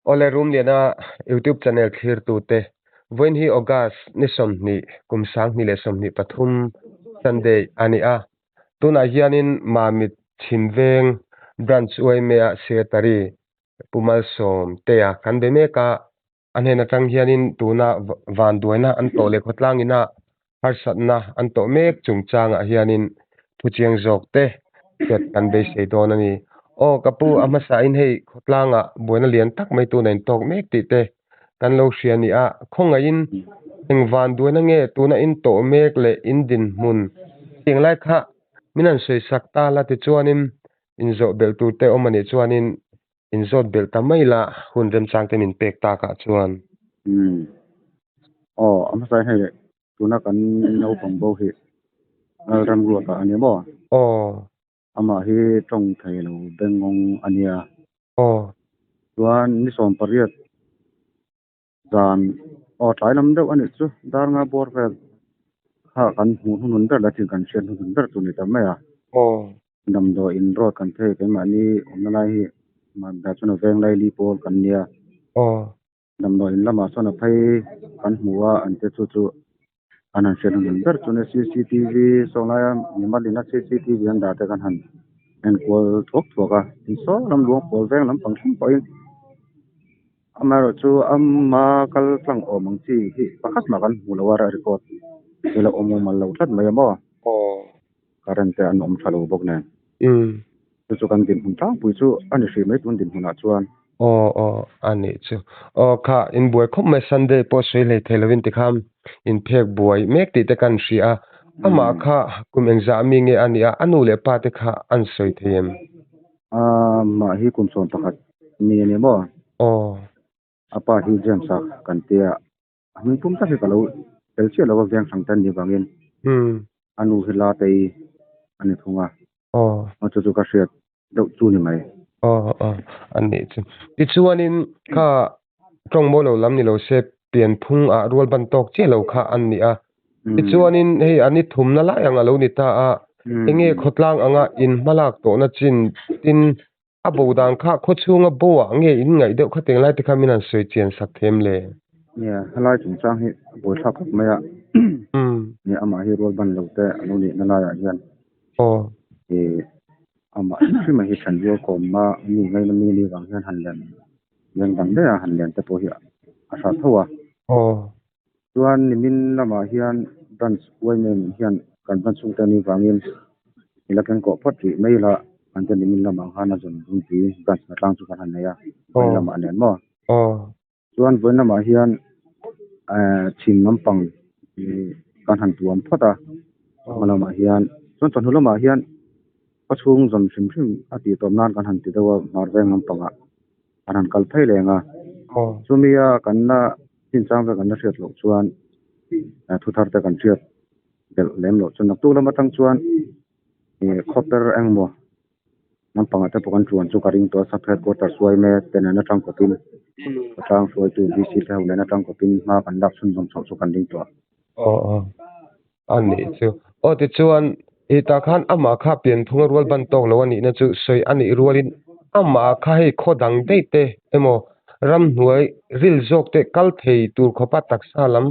Awle Rumliana YouTube channel thlirtute, vawiin hi August ni 20 kum 2023 Sunday a ni a. Tunah hianin Mamit Chhimveng Branch YMA-ah Secretary Pu Malsawmtea kan be mek a. A hnen atang hianin tuna vanduaina an tawh leh khawtlang ina harsatna an tawh mek chungchangah hianin thuchiang zawk te hriat kan beisei dawn a ni. Aw ka pu, a hmasain hei khawtlangah buaina lian tak mai tuna intawk mek tih te kan lo hria a ni a, khawngaihin eng vanduaina nge tuna intawh mek leh in dinhmun tiang lai kha min han sawisak ta la tichuanin inzawh belh tur te awm a nih chuanin Inzawt belh ta mai la, hun remchang te min pek takah chuan. Umm. Aw, a hmasa hei tuna kan naupang bo hi Lalramruata a ni maw? Aw. Amah hi tawng thei lo bengngawng a nia. Aw. Chuan ni 18 zan aw tlai lam deuh a nih chu dar nga bawr vel kha kan hmuh hnuhnun ber leh thil kan hriat hnuhnun ber chu a ni ta mai a. Aw. Damdawiin road kan phei keimahni awmna lai hi mahni chuan a veng laili pawl kan nia. Aw. Damdawiin lamah chuan a phei kan hmu a an te chu chu an han hriat hnuhnun ber chu nia cctv saw laia mimal ina cctv an dah te kan han enkual thuak thuak a tin saw lam luang pawl veng lampang thleng pawhin. Amaherawhchu ama kal tlang awm ang chi hi pakhat mah kan hmu lo a, record hi la awm awm lo tlat mai a maw? Aw. Current te an awm tha lo bawk nen. Umm. Chu chu kan dinhmun tlangpui chu a ni hrih mai tun dinhmunah chuan. Aw aw a nih chu. Aw kha inbuai khawp mai Sunday pawh sawi hlei thei lovin tikhan inphek buai mek tih te kan hria a. Amah kha kum engzah mi nge a nih a, a nu leh pa te kha an sawi thei em? Amah hi kum 11 mi a ni maw? Aw. A pa hi James a kan tia a hming pum tak hi ka lo tel chiah lo a veng hrang te an nih vangin a nu hi Latei a ni thung a. Aw. A chu chu ka hriat deuh chu ni mai. Aw aw a nih chu. Tichuanin kha tawngmaw lo lam ni lo se pianphung ah rual ban tawk chiah lo kha an ni a. Tichuanin hei an i thumna lai ang a lo ni ta a, enge khawtlang anga in hmalak tawhna chin tin a bo dan kha khawchhunga bo ah nge in ngaih deuh kha teng lai te kha min han sawi chian sak them le? Nia, helai chungchang hi a buaithlak khawp mai a. Nia, amah hi rual ban lo te a lo nihna laiah hian. Aw. Ih, amah hrim hi ṭhen rual kawmna mi ngaina mi ni vang hian han len leng dang daih a, han len te pawh hi a hrat tho a. Aw. Chuan nimin lamah hian branch yma hian kan branch chhungte anih vangin i la keng kawh phawt rih mai ila an te nimin lamah khan a zawn dun tui branch hna tlang chu kan han nei a vawiin lamah nen maw. Chuan vawiin lamah hian chhim lampang kan han tuam phawt a hma lamah hian chuan chawhnu lamah hian khaw chhung zawn hrim hrim a tih tawp nan kan han ti deuh a hmar veng lampangah an han kal phei leng a chumia kan la Chinchang vek an la hriat loh chuan thu thar te kan hriat belh lem loh chuan naktuk lam atang chuan ih khawper engmaw naupangah te pawh kan chuan chu ka ring tawh a sub headquarters yma te nen atang kawpin khawtlang hruaitu VC te ho nen atang kawpin hma kan lak chhunzawm chhoh chu kan ring tawh a. Aw aw a nih chu. Aw tichuan ih tah khan amah kha pianphunga rual ban tawk lo a nihna chu sawi a nih rualin amah kha hei khaw dang daih te emaw ramhnuai ril zawk te kal thei tur khawpa taksa lam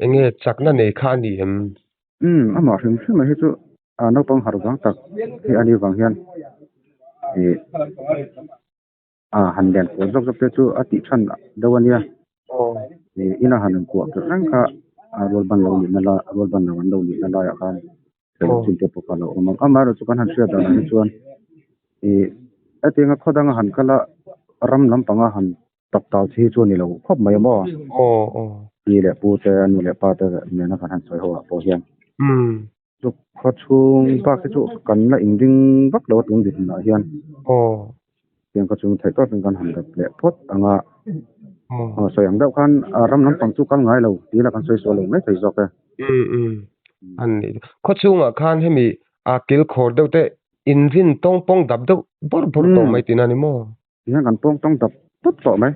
eng nge chakna nei kha a ni em? Umm amah hrim hrim a hi chu a naupang harh vang tak hi a nih vang hian ih a han lian kual zawk zawk te chu a tih than deuh a nia ih ina han inkuah keuh reng kha a rual ban lo nihna lai rual ban lo an lo nihna laiah khan fel chin te pawh kha a lo awm ang amaherawhchu kan han hriat danah hi chuan ih hetianga khaw danga han kal a ram lampanga han tak tau chi hi chu a ni lo khawp mai a maw pi leh pu te a nu leh pa te nena kan han sawi ho ah pawh hian. Chu khaw chhung bak hi chu kan la inring vak lo a tun dinhmunah hian. Aw. Tiang khaw chhung theih tawpin kan han dap leh phawt ang a. Aw sawi ang deuh khan ram lampang chu kal ngai lo tih ila kan sawi sual lo mai thei zawk e. Umm umm a ni. Khaw chhungah khan hemi a kil khawr deuh te inrin tawng pawng dap deuh bawrh bawrh tawh mai tihna a ni maw? Tihian kan pawng tawng dap tawp tawh mai.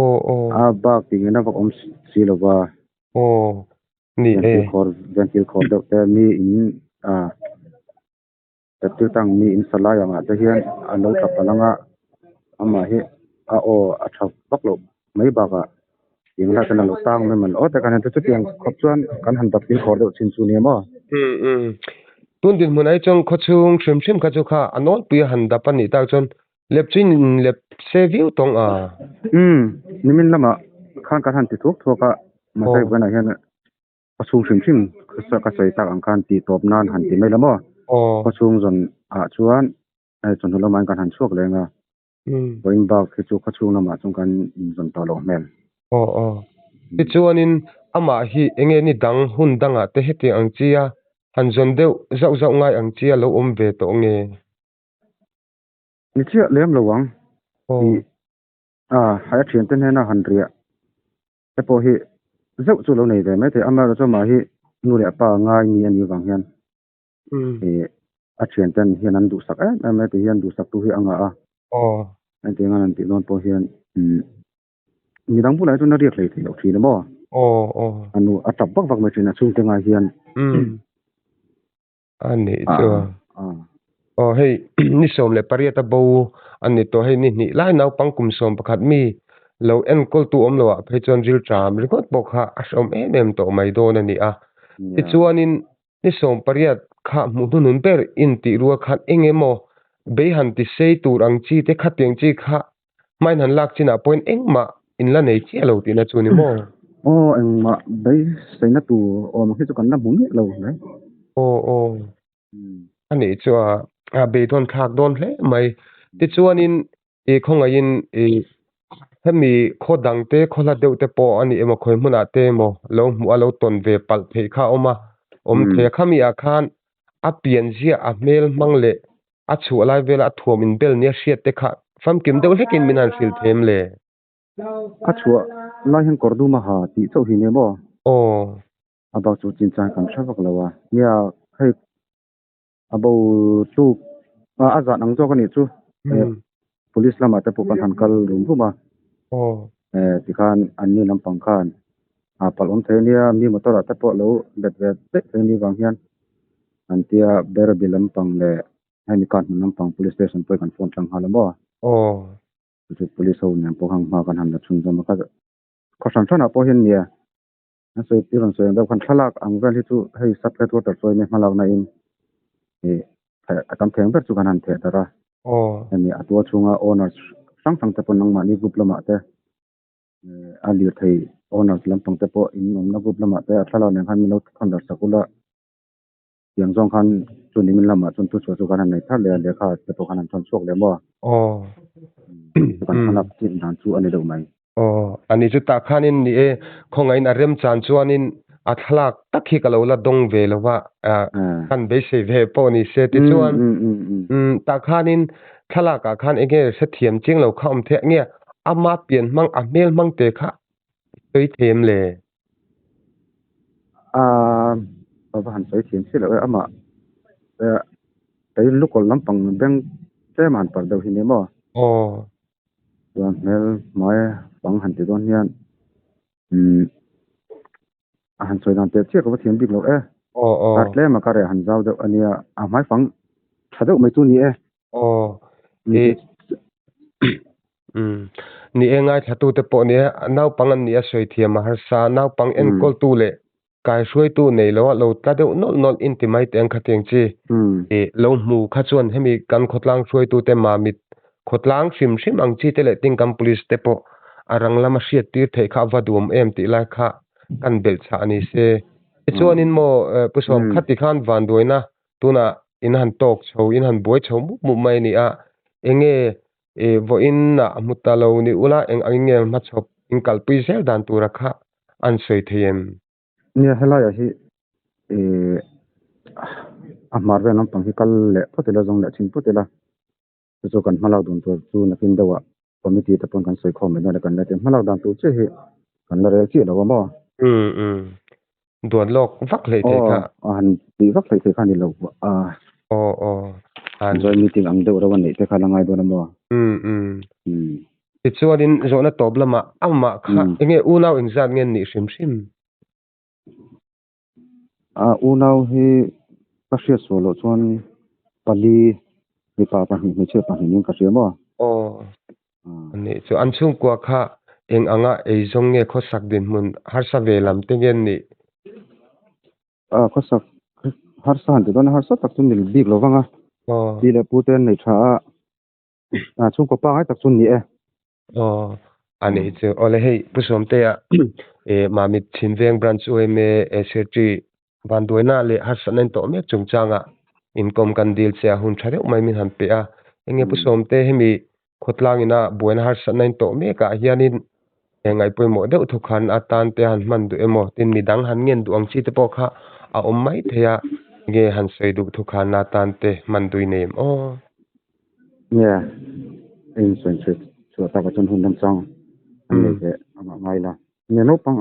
Aw aw. A bak tih ngei na vak awm si lo va. Aw. Ni e. Ventil khawr deuh te mi in a tattoo tang mi in sa lai angah te hian a lo tla palh ang a amah hi. a aw a tha vak loh mai bakah eng lah chuan a lo tang mai man aw tak a ni chutiang khawp chuan kan han dap kilkhawr deuh chin chu nia maw. Umm umm tun dinhmun ai chuan khawchhung hrim hrim kha chu kha a nawlpui a han dap a nih tak chuan lep chu in lep se viau tawng a. Umm nimin lamah khan kan han ti thuak thuak a mahse vawiinah hian Khaw chhung hrim hrim ka sawi tak ang khan tih tawp nan han ti mai la maw? Khaw chhung zawn ah chuan hei chawhnu lamah hian kan han chhuak leng a, vawiin bak hi chu khaw chhung lamah chuan kan inzawn tawh loh hmel. Aw aw. Tichuanin amah hi eng nge ni dang hun dangah te hetiang ang chi a han zawn deuh zauh zauh ngai ang chi a lo awm ve tawh nge? Ni chiah lem lo ang tih a hai a thiante hnena han riah Te pawh hi zeuh chu lo nei ve mai thei amaherawhchu amah hi nu leh pa ngai mi a nih vang hian ih a thian ten hian an duhsak em em mai ti hian duhsak tu hi a ngah a engtiang an han tih dawn pawh hian midang bulah hi chuan a riak hlei thei loh thin a maw a nu a tap vak vak mai thin a chhungte ngai hian. A nih chu aw hei ni 18 a bo a ni tawh hei ni hnih lai naupang kum 11 mi lo enkawl tu awm loh ah phei chuan ril ṭam ringawt pawh kha a hrehawm em em tawh mai dawn a ni a tichuanin ni 18 kha hmuh hnuhnun ber intih rual khan eng emaw bei han ti sei tur ang chi te khatiang chi kha hmain han lak chinah pawhin engmah in la nei chiah lo tihna chu ni maw? Aw, engmah beiseina tur awm ang hi chu kan la hmu miah lo hle. Aw, aw. A nih chu a, a beidawn thlak dawn hle mai. Tichuanin i khawngaihin i hemi khaw dang te, khaw hla deuh te pawh a ni emaw, khawi hmunah te emaw lo hmuh a lo tawn ve palh theih kha a awm a, awm thei a. Khami ah khan a pianzia, a hmel hmang leh A chhuah lai vela a thuam in bel nia hriat te kha famkim deuh hlekin min han hrilh them le. A chhuah lai hian kawr dum a ha tih chauh hi nia maw? Aw. A bak chu chin chang kan hre vak lo a. Nia hei a bo tluk a zan ang zawk a nih chu. Police lamah te pawh kan han kal rum rum a. Aw. Tikhan anni lampang khan a palh awm thei a nia mi motor ah te pawh lo bet ve daih thei a nih vang hian An tia Berbi lampang leh hemi kar hmun lampang Police Station pawh hi kan phone tlang nghal a maw? Aw. Chu chu Police ho nen pawh khan hma kan han la chhunzawm a, ka khaw hran hranah pawh hian nia an sawi i rawn sawi ang deuh khan thlalak ang vel hi chu hei sub headquarter chuan nia hmalakna in ih a tam thei ang ber chu kan han theh darh a. Aw. Hemi a tual chhunga owners hrang hrang te pawh nangmahni group lamah te A lirthei owners lampang te pawh in awmna group lamah te a thlalak nen khan min lo thawn darh sak ula tiang zawng khan chu nimin lamah chuan thuchhuah chu kan han nei thar leh a lehkha te pawh khan an thawn chhuak leh maw? Aw. Kan hmalak chin dan chu a ni deuh mai. Aw, ani chu tah khanin ni e, khawngaihin a remchan chuanin a thlalak tak hi ka lo la dawng ve lo va, kan beisei ve pawh ni se tichuan tah khanin thlalak ah khan enge hrethiam chiang lo kha awm theih nge ama pian hmang a hmel hmang te kha i sawi thei em le? A va han sawi thiam chiah lo e amah kei lukawlh lampang beng tlem a han parh deuh hi nia maw? Aw. Chuan hmel hmai fang han ti dawn hian A han sawi dan teh chiah ka va thiam bik lo e. Aw aw. Kar tlem a ka reh han zau deuh a nia, a hmaifang tha deuh mai chu ni e. Aw. I umm ni e ngaithla te pawh ni e, naupang an nih a sawi thiam a harsa, naupang enkawltu leh kaihruaitu nei lo a lo tla deuh nawlh nawlh in ti mai teh ang khatiang chi. I lo hmu kha chuan hemi kan khawtlang hruaitute mamit Khawtlang hrim hrim ang chi te leh Tingkam Police te pawh a rang lama hriat tir theih kha a va duam em tih lai kha kan belh chhah a ni se. Tichuanin maw Pu Sawm khati khan vanduaina tunah in han tawk chho in han buai chho mup mup mai a ni a, enge vawiin ah hmu ta lo ni ula eng angin nge hmachhawp in kalpui zel dan tura kha an sawi thei em? Nia helaiah hi ih a hmar vel lampang hi kal leh phawt ila zawng leh chhin phawt ila. Chu chu kan hmalak dun tur chu nakin deuhah committee te pawn kan sawi khawm mai dawn a kan la ti. Hmalak dan tur chiah hi kan la rel chiah lo a maw? Umm umm. Duan lawk vak hleih theih kha. Aw, a han tih vak hleih theih kha a ni lo a. Aw aw. Han. Joint meeting ang deuh reuh a neih te kha la ngai dawn a maw? Umm umm. Umm. Tichuanin zawhna tawp lamah amah kha enge unau engzat nge nih hrim hrim? A unau hi ka hriat sual loh chuan pali mipa pahnih hmeichhia pahnih niin ka hria maw? Aw. Anih chu an chhungkua kha eng anga eizawng nge khawsak dinhmun harsa ve lam te nge an nih? A khawsak harsa han ti dawn a, harsa tak chu ni bik lo vang a. Pi leh pu te an nei tha a, a chhungkaw pangngai tak chu an ni e. Aw, anih chu. Awle hei Pu Sawmtea Mamit Chhimveng Branch UMA Secretary Vanduaina leh harsatna in tawh mek chungchanga inkawm kan dil che a hun tha deuh mai min han pe a. Enge Pu Sawmte hemi khawtlang ina buaina harsatna in tawh mekah hianin he ngaihpawimawh deuh thawkhan atan te han hman duh emaw tin midang han ngen duh ang chi te pawh kha a awm mai thei a, enge han sawi duh thawkhan atan te hman duh i nei em aw? Nia, a insawi chhuah chhuah takah chuan hun remchang an nei leh a ngah ngai la. Nia naupang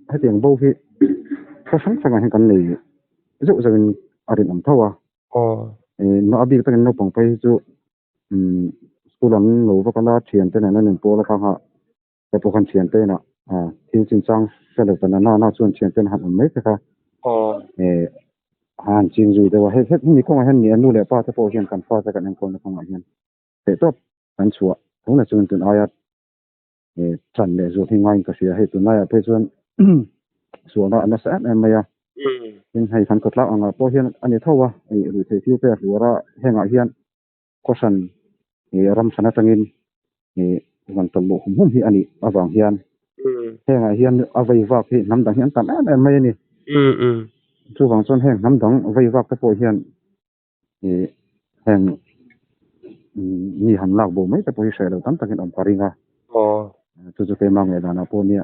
hetiang bo hi khaw hrang hrangah hian kan nei zeuh zeuhin a rinawm tho a. A bik takin naupang phei hi chu school an lo va kal a, thiante nen an inpawl a kha nghah te pawh khan thiante inah thil chinchang hre lo tan a na na chuan thiante han awm mai te kha a han ching zui deuh a. Hei hemi kawngah hian ni a nu leh pa te pawh hian kan fate kan enkawlna kawngah hian theihtawp kan chhuah tho na chuan tun aia Chan leh zual hi ngaiin ka hria. Hei tunlaiah phei chuan sualna a nasa em em mai a. Tin hei kan khawtlak angah pawh hian a ni tho a, hei ruihtheih thil te a hluar a, hengah hian khawhran ram hran atangin rawn tawlh luh hum hum hi a nih avang hian hengah hian a vei vak hi hnam dang hi an tam em em mai a ni. Chuvang chuan heng hnam dang vei vak te pawh hian Heng mi han lak bo mai te pawh hi hreh lo tam takin awm ka ring a. Chu chu keimah ngei danah pawh nia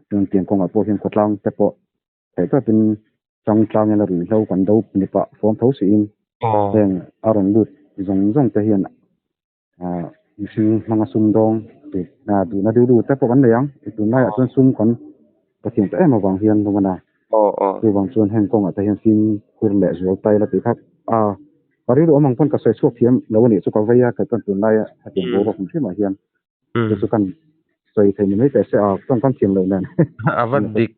chuan tiang kawngah pawh hian khawtlang te pawh theih tawpin chang tlangin a ruihhlo kan do ni pah fawm tho siin heng a rawn lut zawng zawng te hian mihring hmanga sum dawng duhna deuh deuh te pawh kan nei ang. Tunlaiah chuan sum kan Pathian ta em avang hian rawng a na. Chuvang chuan heng kawngah te hian fimkhur leh zual tai la tih kha a ka rilru awm ang pawn ka sawi chhuak thiam lo a nih chu ka vei a, kei chuan tunlaia hetiang boruak hrim hrimah hian chu chu kan sawi thei ni mai teh se a chuan kan thiam loh nen. A van dik,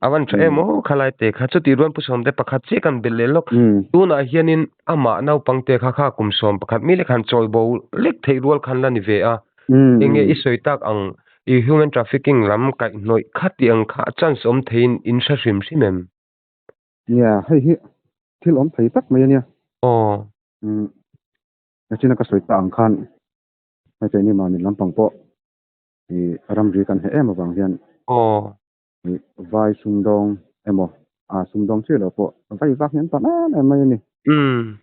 a van tha em aw khalai te kha chutih ruan Pu Sawmte pakhat chiah kan belh leh lawk. Tunah hianin amah naupang te kha kha kum 11 mi lek han chawi bo lek theih rual khan la ni ve a. Enge i sawi tak ang I human trafficking lam kaihhnawih kha tih ang kha a chance awm theiin in hre hrim hrim em? Nia, hei hi thil awm thei tak mai a nia. Aw. Umm, nachina ka sawi ta ang khan hei keini mahni lampang pawh i ramri kan heh em avang hian Aw. i vai sumdawng emaw a sumdawng chiah lo pawh vai vak hi an tam em em mai a ni. Umm.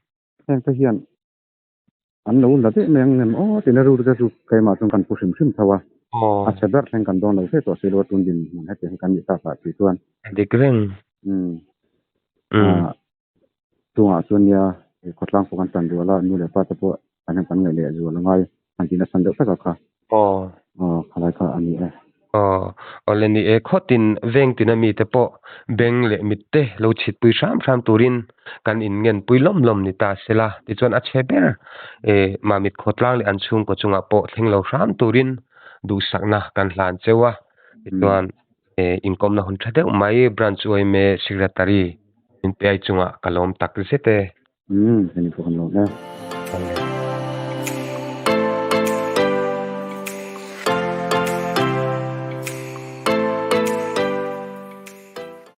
Hengte hian An lo la daih mai ang nem aw tiin a rilru te chu keimah chuan kan pu hrim hrim tho a, a chhe ber thleng kan dawn lo hle tawh si lo a tun din hmun hetiang hi kan nih tak ah tih chuan. A dik reng. Umm. Chungah chuan nia khawtlang pawh kan tan rual a, nu leh pa te pawh an han kan ngaih leh zual a ngai han tih nasa deuh tak a kha. Aw. Aw khalai kha a ni e. Aw, awle ni e, khawtin vengtin a mite pawh beng leh mitte lo chhitpui hram hram turin kan inngenpui lawm lawm ni ta se la, tichuan a chhe ber e Mamit khawtlang leh an chhungkaw chungah pawh thleng lo hram turin duhsakna kan hlan cheu a, tichuan e inkawmna hun tha deuh mai Branch yma Secretary min pe ai chungah ka lawm tak zet e. Umm, hemi pawh kan lawm e. Awle.